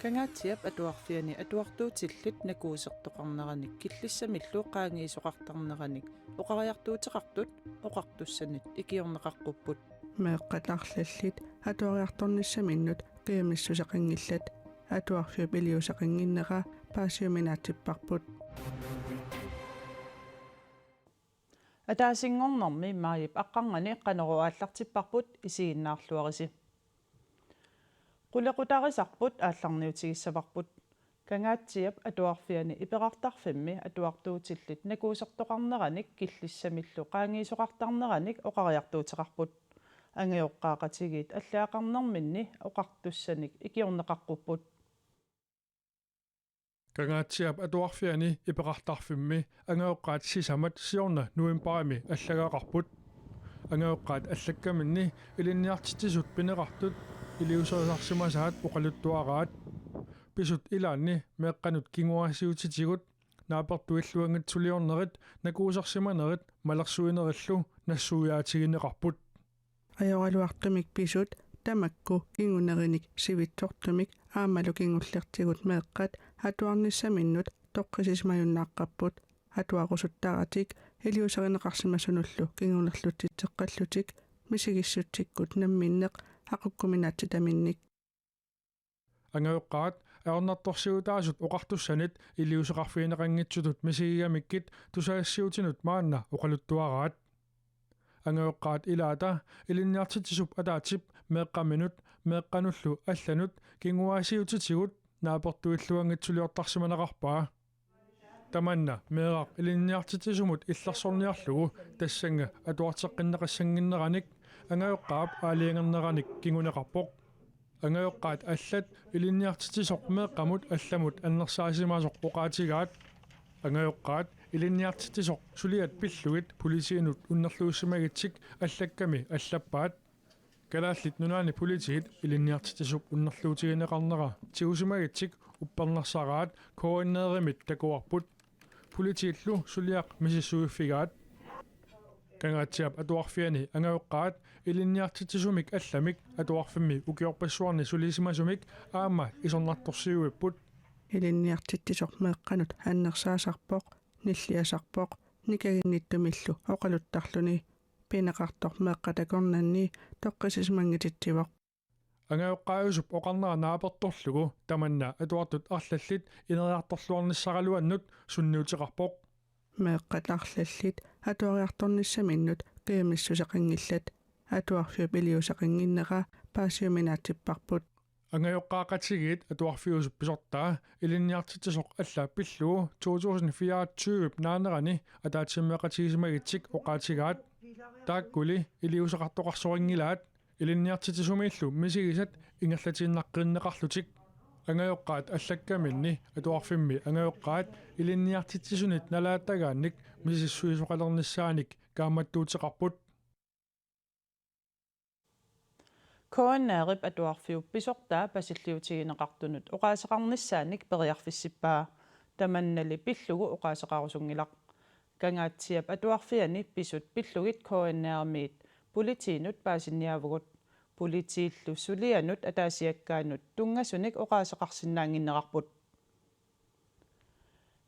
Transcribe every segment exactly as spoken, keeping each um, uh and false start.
Kangaatsiap atuarfiani atuartuutillit nakuusertoqarneranik killissamillu qaangiisoqartarneranik oqariartuuteqartut oqartussanit ikiorneqaqqupput. Meeqqat arlallit atuariartornissaminnut qiimissuseqanngillat, atuarfiup iliuuseqannginnera paasiuminaatsipparput. Ataasinngornermi maajip aqqarnganni Qanorooq aallartipparput, isiginnaarluarisi. Qulequtarisarput aallarniutigissavarput. Kangaatsiap atuarfiani iperartarfimmi atuartuutillit nakuusertoqarneranik killissamillu qaangiisoqartarneranik oqariartuuteqarput. Angajoqqaaqatigiit allaaqarnerminni oqartussanik ikiorneqaqqupput. Kangaatsiap atuarfiani iperartarfimmi angajoqqaat sisamat siorna novembarimi allagaqarput. Angajoqqaat allakkaminni ilinniartitsisut pineqartut iliuuserisarsimasaat oqaluttuaraat. Pisut ilaanni meeqqanut kinguaassiuutitigut naapertuilluanngitsuliornerit nakuusersimanerit malersuinerillu nassuiaatigineqarput. Ajoraluartumik pisut tamakku kingunerinik sivitsortumik aammalu kingullertigut meeqqat atuarnissaminnut toqqissisimajunnaarput. Atuarusuttaratik iliuuserineqarsimasunullu kingunerlutsitseqqallutik misigissutsikkut namminneq aqukkuminaatsitaminnik. Angajoqqaat ajornartorsiutaasut oqartussanit iliuuseqarfigineqanngitsutut misigigamikkit tusagassiuutinut maanna oqaluttuaraat. Angajoqqaat ilaata ilinniartitsisup ataatsip meeqqaminut meeqqanullu allanut kinguaassiuutitigut naapertuilluanngitsuliortarsimaneqarpaa. Tamanna meeraq ilinniartitsisumut illersorniarlugu tassannga atuarteqqinneqassanngikkaluarneranik angajoqqaap aalajangerneranik kinguneqarpoq. Angajoqqaat allat ilinniartitsisoq meeqqamut allamut annersaasimasoq oqaatigaat. Angajoqqaat ilinniartitsisoq suliat pillugit politiinut unnerluussimagitsik allakkami allappaat. Kalaallit Nunaanni Politiit ilinniartitsisup unnerluutigineqarnera tigusimagitsik uppernarsaraat K N R-imit takuarput. Politiillu suliaq misissuiffigaat. Kangaatsiap atuarfiani angajoqqaat ilinniartitsisumik allamik atuarfimmi ukiorpassuarni sulisimasumik aamma isornartorsiuipput. Ilinniartitsisoq meeqqanut annersaasarpoq, nilliasarpoq, nikaginnittumillu oqaluttarluni. Pineqartoq meeqqat akornanni toqqissisimanngititsivoq. Angajoqqaajusup oqarnera naapertorlugu tamanna atuartut arlallit ineriartorluarnissaraluannut sunniuteqarpoq. Meeqqat arlallit atuariartornissaminnut qiimissuseqanngillat, atuarfiup iliuuseqannginnera paasiuminaatsipparput. Angajoqqaaqatigiit atuarfiusup pisortaa ilinniartitsisoq alla pillugu to tusind fireogtyve naanerani ataatsimeeqatigisimagitsik oqaatigaat. Taakkuli iliuuseqartoqarsorinngilaat ilinniartitsisumiillu misigisat ingerlatiinnaqqinneqarlutik. Angajoqqaat allakkaminni atuarfimmi angajoqqaat ilinniartitsisunit nalaatagaannik misissuisoqalernissaanik kaammattuuteqarput. K N R-ip atuarfiup pisortaa pasilliutigineqartunut oqaaseqarnissaanik periarfissippaa. Tamannali pillugu oqaaseqarusunngilaq. Kangaatsiap atuarfiani pisut pillugit K N R-imiit politiinut paasiniaavugut. Politiillu sulianut ataasiakkaanut tunngasunik oqaaseqarsinnaannginnerarput.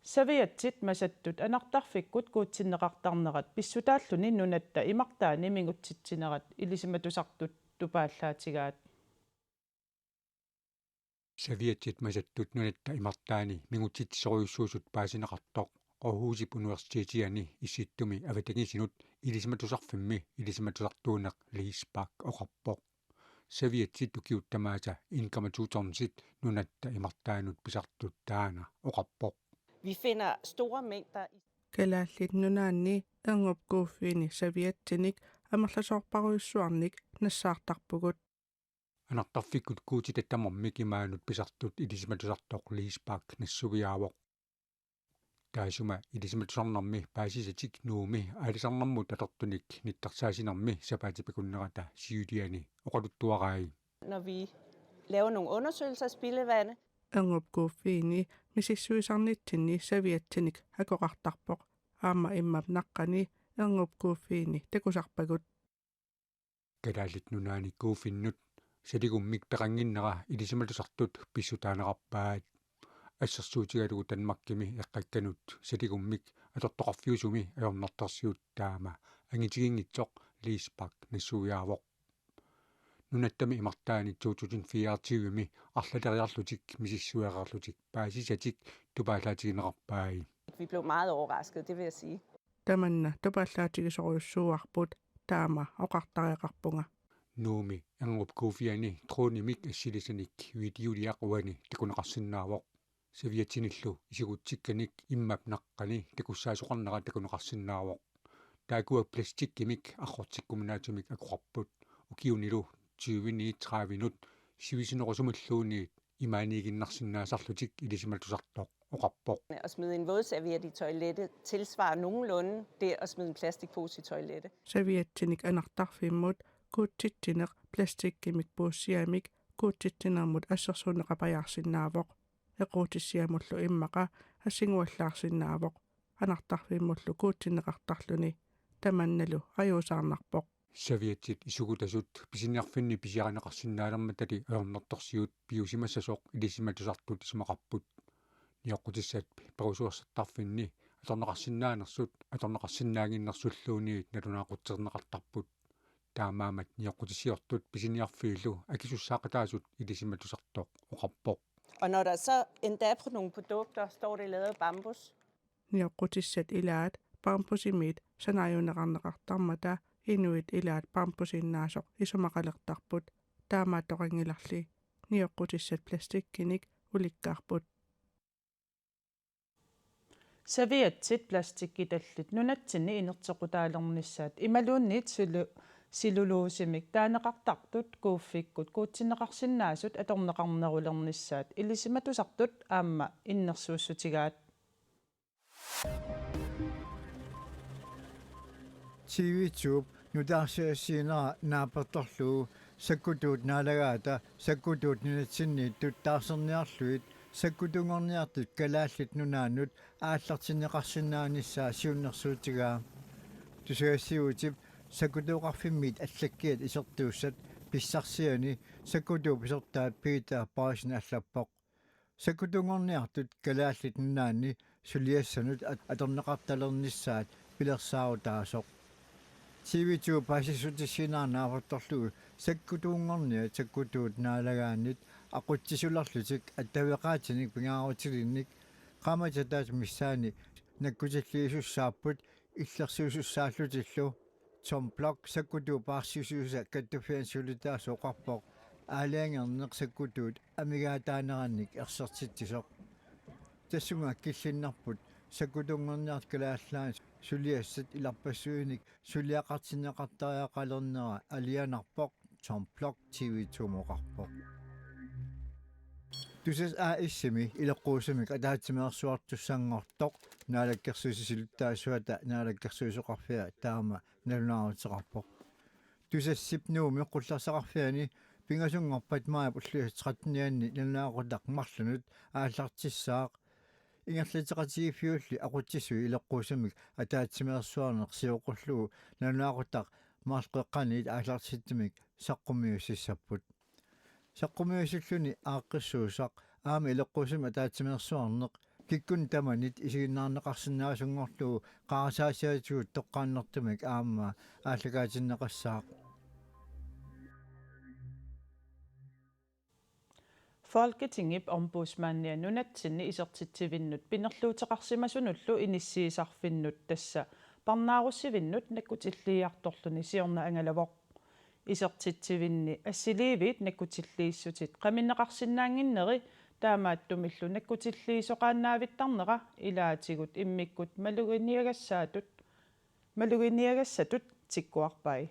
Saviatsit masattut anartarfikkut kuutsinneqartarnerat pissutaalluni nunatta imartaani mingutsitsinerat ilisimatusartut tupaallaatigaat. Saviatsit masattut nunatta imartaani mingutsitsisorujussuusut paasineqartoq Aarhusip Universitetiani Issittumi Avatangiisinut ilisimatusarfimmi ilisimatusartuuneq Lis Bak oqarpoq. Saviatsit ukiut tamaasa en komma to tonsit nunatta imartaanut pisartut taanna oqarpoq. Vi finder store mængder i Kalaallit Nunaanni erngup kuuffiini saviatsinik amerlasoorparujussuarnik nassaartarpugut. Anartarfikkut kuutitat tamarmik imaanut pisartut ilisimatusartoq Lis Bak nassuiaavoq. Taassuma ilisimatusarnermi paasisatik Nuummi aalisarnermut atortunik nittarsaasinermi sapaatip akunnerata siuliani oqaluttuarai. Når vi laver nogle undersøgelser af spildevande. Erngup kuuffiini misissuisarnitsinni saviatsinik akoqartarpoq. Aamma immap naqqani erngup kuuffiini takusarpagut. Kalaallit Nunaanni kuuffinnut Saligummik peqannginnera ilisimatusartut pissutaanerarpaat. Assersuutigalugu Danmarkimi eqqakkanut saligummik atortoqarfiusumi ajornartorsiut taama angitiginngitsoq Liisbak nassuiaavoq. Nunattami imartaani to tusind fireogtyve-mi arlaleriarlutik misissuereerlutik paasisatik tupaallaatigineqarpai. Vi blev meget overrasket, det vil jeg sige. Tamanna tupaallaatigisorujussuuarput, taama oqartariaqarpunga. Nuummi Erngup Koofiani dronemik assilisanik videoliaq uani takuneqarsinnaavoq. Serviettinillu isigutsikkanik immap naqqani takussaasoqarnera takuneqarsinnaavoq. Taakkua plastikkimik arrortikkuminaatsumik akoqarput. Ukiunilu tyveniit tredivenut sivisunerusumilluunniit imaaniiginnarsinnaasarlutik ilisimatusartoq oqarpoq. At smide en vådserviet i toilettet tilsvarer nogenlunde det at smide en plastikpose i toilettet. Serviettinik anartarfimmut kuutsitsineq plastikkimik puussiamik kuutsitsinermut assersuunneqapajaarsinnaavoq. Eqquutissiamullu immaqa assinguallaarsinnaavoq. Anartarfimmullu kuutsineqartarluni tamannalu ajuusaarnarpoq. Serviettit isugutasut pisiniarfinni pisiarineqarsinnaalermatali ajornartorsiut piusimassasoq ilisimatusartut isumaqarput. Nioqqutissat perusuersartarfinni atorneqarsinnaanersut atorneqarsinnaannginnersulluunniit nalunaaqutserneqartarput. Taamaammat nioqqutissiortut pisiniarfiillu akisussaaqataasut ilisimatusartoq oqarpoq. Og når der så endda på nogle produkter står, det er lavet af bambus. Nioqqutissat ilaat bambusimiit sanaajuneqarneqartarmata inuit ilaat bambusiinnaasoq isumaqalertarput, taamaattoqanngilarli nioqqutissat plastikkinik ulikkaarput. Serviettit plastikkitallit nunatsinni inerteqqutaalernissaat imaluunniit silu-, cellulosemik taaneqartartut kuuffikkut kuutsineqarsinnaasut atorneqarnerulernissaat ilisimatusartut aamma innersuussutigaat. T V to-p nutaarsiassiinera naapertorlugu sakkutuut naalagaata sakkutuut nunatsinniittut taarserniarlugit sakkutunngorniartut Kalaallit Nunaannut aallartinneqarsinnaanissaa siunnersuutigaa. Tusagassiuutip sakkutooqarfimmiit allakkiat isertuussat pissarsiani sakkutuup isertaa Peter Boysen allappoq. Sakkutunngorniartut Kalaallit Nunaanni suliassanut at-, atorneqartalernissaat pilersaarutaasoq. T V to paasissutissiinera naapertorlugu sakkutunngorniat sakkutuut naalagaannit aqutsisulerlutik attaveqaatinik pingaarutilinnik qaammatit ataatsimik missaanni nakkutilliisussaapput illersuisussaallutillu. Tom Bloch sakkutuut paarsisuisa kattuffianut siulittaasua oqarpoq aalajangerneq sakkutuut amigaataanerannik ersertitsisoq. Tassunga killinnerput sakkutunngorniartut Kalaallit Nunaanni suliassat ilarpassuinik suliaqartinneqartariaqalernera alianarpoq, Tom Bloch T V to-mut oqarpoq. Tusass A/S-imi ileqquusumik ataatsimeersuartussanngortoq Naalakkersuisut siulittaasuata Naalakkersuisoqarfia taama nalunaaruteqarpoq. Tusassip Nuummi qullersaqarfiani pingasunngorpat maajip ulluisa trettenianni nalunaaqutaq marlunut aallartissaaq. Ingerlatseqatigiiffiulli aqutsisui ileqquusumik ataatsimeersuarneq sioqqullugu nalunaaqutaq marluk qeqqaniit aallartittumik saqqummiussissapput. Saqqummiussulluni aaqqissuussaq aamma ileqquusumik ataatsimeersuarneq kikkunnit tamanit isiginnaarneqarsinnaasunngorlugu qarasaasiatigut toqqaannartumik aamma aallakaatinneqassaaq. Folketingip ombudsmania nunatsinni isertitsivinnut pinerluuteqarsimasunullu inissiisarfinnut, tassa parnaarussivinnut, nakkutilliiartorluni siorna angalavoq. Isertitsivinni assiliiviit nakkutilliissutit qaminneqarsinnaannginneri taamaattumillu nakkutilliisoqaannaavittarnera ilaatigut immikkut maluginiagassaatut, maluginiagassatut tikkuarpai.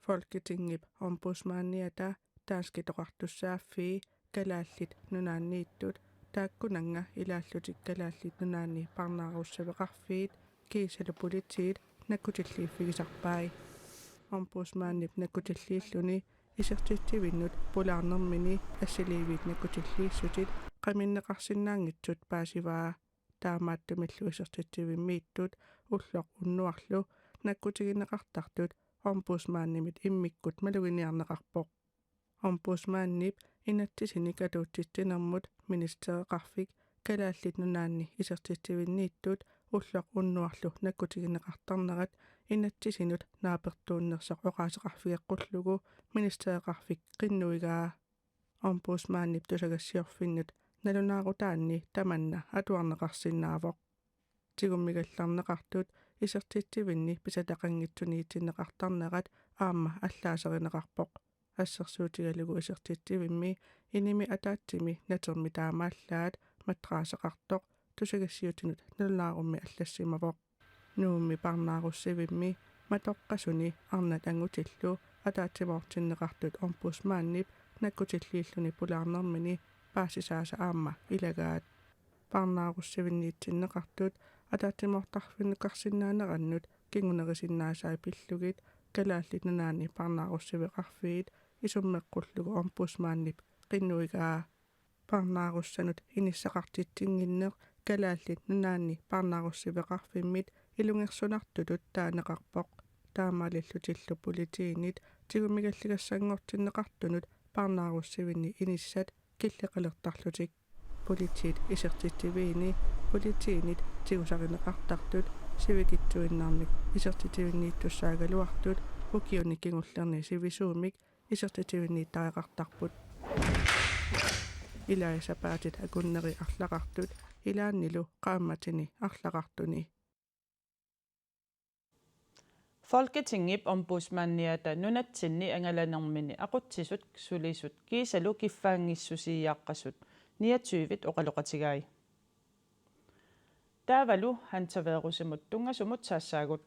Folketingip ombudsmaniata danskit oqartussaaffii Kalaallit Nunaanniittut taakkunannga ilaallutik Kalaallit Nunaanni parnaarussaveqarfiit kiisalu politiit nakkutilliiffigisarpai. Ombudsmanip nakkutilliilluni isertitsivinnut pulaarnermini assiliiviit nakkutilliissutit qaminneqarsinnaanngitsut paasivaa. Taamaattumillu isertitsivimmiittut ulloq unnuarlu nakkutigineqartartut ombudsmanimit immikkut maluginiarneqarpoq. Ombudsmandip inatsisinik atuutsitsinermut ministereqarfik Kalaallit Nunaanni isertitsivinniittut ulloq unnuarlu nakkutigineqartarnerat inatsisinut naapertuunnersoq oqaaseqarfigeqqullugu ministereqarfik qinnuigaa. Ombudsmandip tusagassiorfinnut nalunaarutaanni tamanna atuarneqarsinnaavoq. Tigummigallarneqartut isertitsivinni pisataqanngitsuniitinneqartarnerat aamma allaaserineqarpoq. Assersuutigalugu isertitsivimmi inimi ataatsimi natermi taamaallaat matraaseqartoq tusagassiutinut nalunaarummi allassimavoq. Nuummi parnaarussivimmi matoqqasuni arnat angutillu ataatsimoortinneqartut ombudsmandip nakkutilliilluni pulaarnermini paasisaasa aamma ilagaat. Parnaarussivinniitsinneqartut ataatsimoortarfinneqarsinnaanerannut kingunerisinnaasai pillugit Kalaallit Nunaanni parnaarussiveqarfiit isummeqqullugu ombudsmandip qinnuigaa. Parnaarussanut inissaqartitsinnginneq Kalaallit Nunaanni parnaarussiveqarfimmit ilungersunartutut taaneqarpoq. Taamaalillutillu politiinit tigummigalligassanngortinneqartunut parnaarussivinni inissat killeqalertarlutik. Politiit isertitsiviini politiinit tigusarineqartartut sivikitsuinnarmik isertitsivinniittussaagaluartut ukiuni kingullerni sivisuumik isertitsivinniittariaqartarput. Ilai sapaatit akunneri arlaqartut ilaannilu qaammatini arlaqartuni. Folketingip ombudsmandiata nunatsinni angalanermini aqutsisut sulisut kiisalu kiffaanngissusiiaaqqasut niogtyvit oqaloqatigai. Taavalu hantavirusimut tunngasumut saassaagut.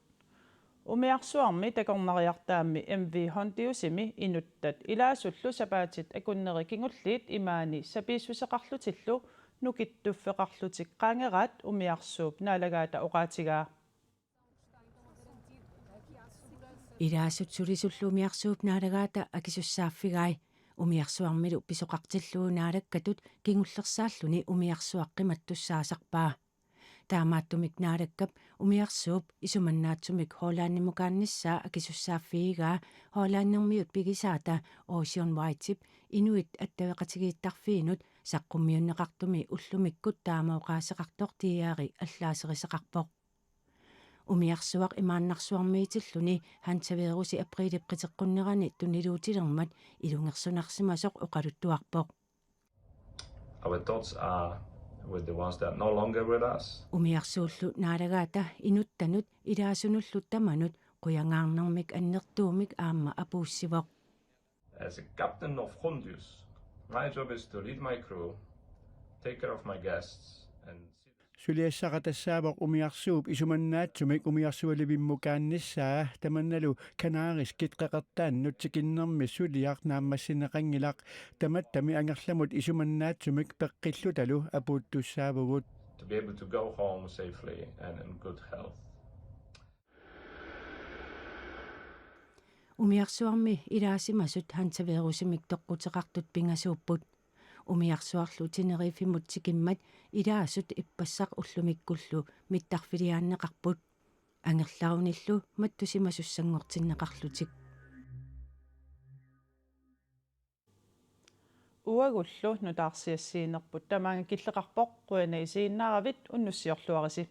Umiarsuarmi takornariartaammi M V Hondiusimi inuttat ilaasullu sapaatit akunneri kingulliit imaani sapiissuseqarlutillu nukittuffeqarlutik qaangeraat umiarsuup naalagaata oqaatigaa. Ilaasut sulisullu umiarsuup naalagaata akisussaaffigai. Umiarsuarmilu pisoqartillugu naalakkatut kingullersaalluni umiarsuaq qimattussaasarpaa. Taamaattumik naalakkap umiarsuup isumannaatsumik Hollandimukaannissaa akisussaaffigigaa Hollandimiut pigisaata Ocean Whitep inuit attaveqatigiittarfiinut saqqummiunneqartumi ullumikkut taama oqaaseqartoq D R-i allaaserisaqarpoq. Umiarsuaq imaannarsuarmiitilluni hantavirusi apriilip qiteqqunnerani tuniluutilermat ilungersunarsimasoq oqaluttuarpoq. Our thoughts are with the ones that are no longer with us. Umiarsuullu naalagaata inuttanut ilaasunullu tamanut qujangaarnermik annertuumik aamma apuussivoq. As a captain of Hondius, my job is to lead my crew, take care of my guests, and see Suliassara tassaavoq umiarsuup isumannaatsumik umiarsualivimmukaannissaa tamannalu Kanariskit qeqertaannut tikinnermi suliaq naammassineqanngilaq. Tamattami angerlamut isumannaatsumik peqqillutalu apuuttussaavugut. To be able to go home safely and in good health. Umiarsuarmi ilaasimasut hantavirusimik toqquteqartut pingasuupput. Umiarsuarlu Tenerifemut tikimmat ilaasut ippassaq ullumikkullu mittarfiliaanneqarput. Angerlarunillu mattusimasussanngortinneqarlutik. Uagullu nutaarsiassiinerput tamaanga killeqarpoq, qujanaq isiginnaaravit, unnussiorluarisi.